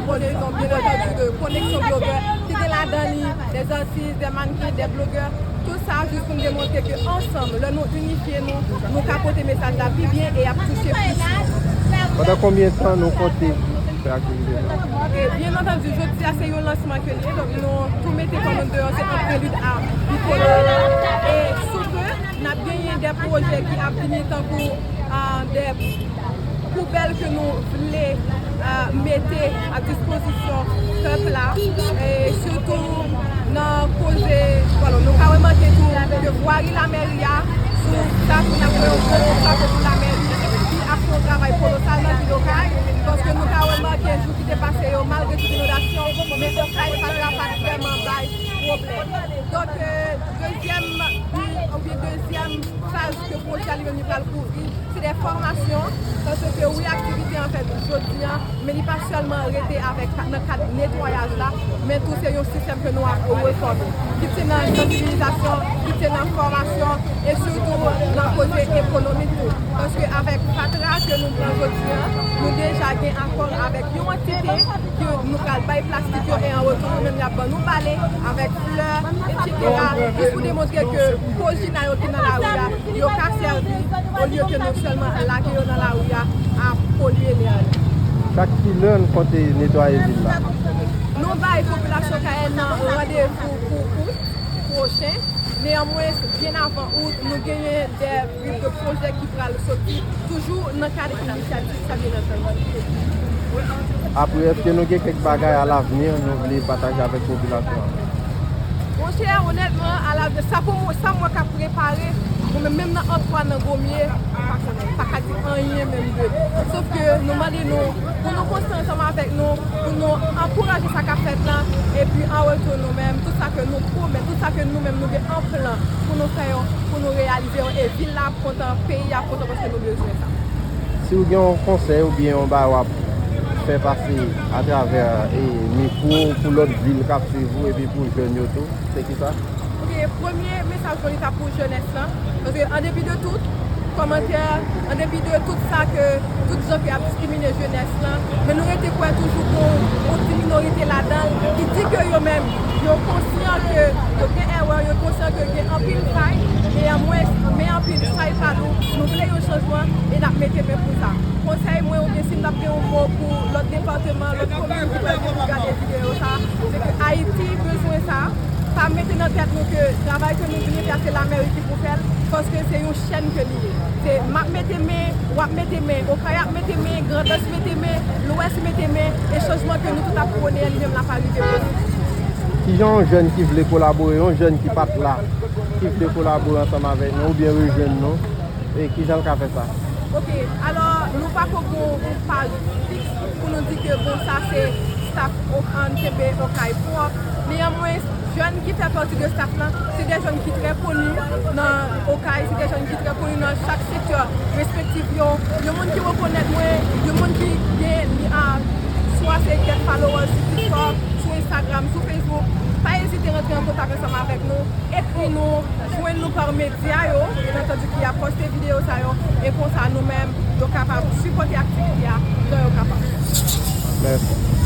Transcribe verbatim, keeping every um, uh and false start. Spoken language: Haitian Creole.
Koneksyon, byen antandi, de koneksyon blogè ki gen ladan li de atis, de mannken, de blogè. Tout sa jis pou n demontre ke ansanm, lè nou inifye nou, nou ka pote mesaj la pi byen e ap touche plis moun. Pandan konbyen tan nou konte fè aktivite sa? E byen antandi, jodi a se yon lansman ke li ye, donk nou tou mete kò nou deyò, se an prelid a Bikolo. E sou ke n ap genyen de pwojè ki ap vini tankou, ah, de poubèl ke nou vle, ah, mete a dispozisyon pèp la, e sitou nan koze, bon, nou ka remake tou ke vwari lamèri a, sou sa pou n ap fè yon gwo kout chapo pou lamèri, ki ap fè yon travay kolosal nan vil Okay, paske nou ka remake jou ki te pase yo, malgre tout inondasyon, men Okay, Fatra pa t vrèman bay pwoblèm. Donk, euh, dezyèm bi oubyen dezyèm faz ke pwojè a li menm li pral kouvri, se de fòmasyon, paske wi, aktivite an fèt jodi a, men li pa sèlman rete avèk, nan kad netwayaj la, men tou se yon sistèm ke nou ap refòme. Kit se nan sansibilizasyon, kit se nan fòmasyon, e sitou nan koze ekonomik tou. Paske avèk fatra ke nou pran jodi a, nou deja gen akò avèk yon antite ke nou pral bay plastik yo, e an retou, yo menm y ap ban nou bale avèk flè, etsetera, jis pou demontre ke kozina yo ki nan lari a, yo ka sèvi, olye ke nou sèlman lage yo nan lari a, ap polye lè a. Chak kilè n konte netwaye vil la? Nou bay popilasyon Kayèn nan randevou pou out pwochen. Neyanmwen, byen avan out, nou genyen de, de pwojè ki pral soti, toujou nan kad inisyativ sa, byen antandi. Apre, èske nou gen kèk bagay alavni nou vle pataje avèk popilasyon an? Monchè, onètman, alavni, sa pou mwen, sa mwen ka prepare, mwen menm, menm nan antwa nan gomye, m pa konnen, m pa ka di anyen menm de. Sof ke nou mande nou pou nou konstran ansanm avèk nou, pou nou ankouraje sa k ap fèt la, epi an retou nou menm, tout sa ke nou pwomèt, tout sa ke nou menm nou gen an plan pou nou fè yo, pou nou reyalize yo, e vil la ap kontan, peyi a ap kontan paske nou bezwen sa. Si w gen yon konsèy oubyen yon bagay w ap fè pase atravè, e, mikwo w pou lòt vil k ap swiv ou epi pou jèn yo tou, se kisa? Ok, premye mesaj mwen li ta pou jenès lan, paske an depi de tout kòmantè, an depi de tout sa ke tout jan ke ap diskrimine jenès lan, men nou rete kwè toujou gon, gon ti minorite ladan l ki di ke yo menm, yo konsyan ke yo gen erè, yo konsyan ke gen anpil fay, men anmwens, men anpil chay pa nou, nou vle yon chanjman e n ap mete men pou sa. Konsèy mwen, oubyen si m t ap gen yon mo pou lòt depatman, lòt komin ki pral gen pou gade videyo sa, se ke Ayiti bezwen sa. Pa mete nan tèt nou ke travay ke nou vin mete a se lamèri ki pou fè l, paske se yon chèn ke li ye. Se m ap mete men, w ap mete men, Okay ap mete men, Grandans mete men, Lwès mete men, e chanjman ke nou tout ap pwone a li menm la pa rive pou nou. Kijan yon jèn ki vle kolabore, yon jèn ki pa t la, ki vle kolabore ansanm avèk nou oubyen rejwenn nou, e kijan l ka fè sa? Ok, alò, nou pako gon yon paj fiks pou nou di ke bon, sa se staff, an kenbe Okay pwòp. Neyanmwen, jèn ki fè pati de staff lan, se de jèn ki trè koni nan Okay, se de jèn ki trè koni nan chak sektè respektif yo. Yon moun ki rekonèt mwen, yon moun ki gen, li a, swa se kèk followers sou TikTok, sou Instagram, sou Facebook, pa ezite rantre an kontak ansanm avèk nou, ekri nou, jwenn nou pa medya yo, byen antandi, ki ap poste videyo sa yo, e konsa nou menm, nou kapab sipòte aktivite a jan yo kapab. Mèsi.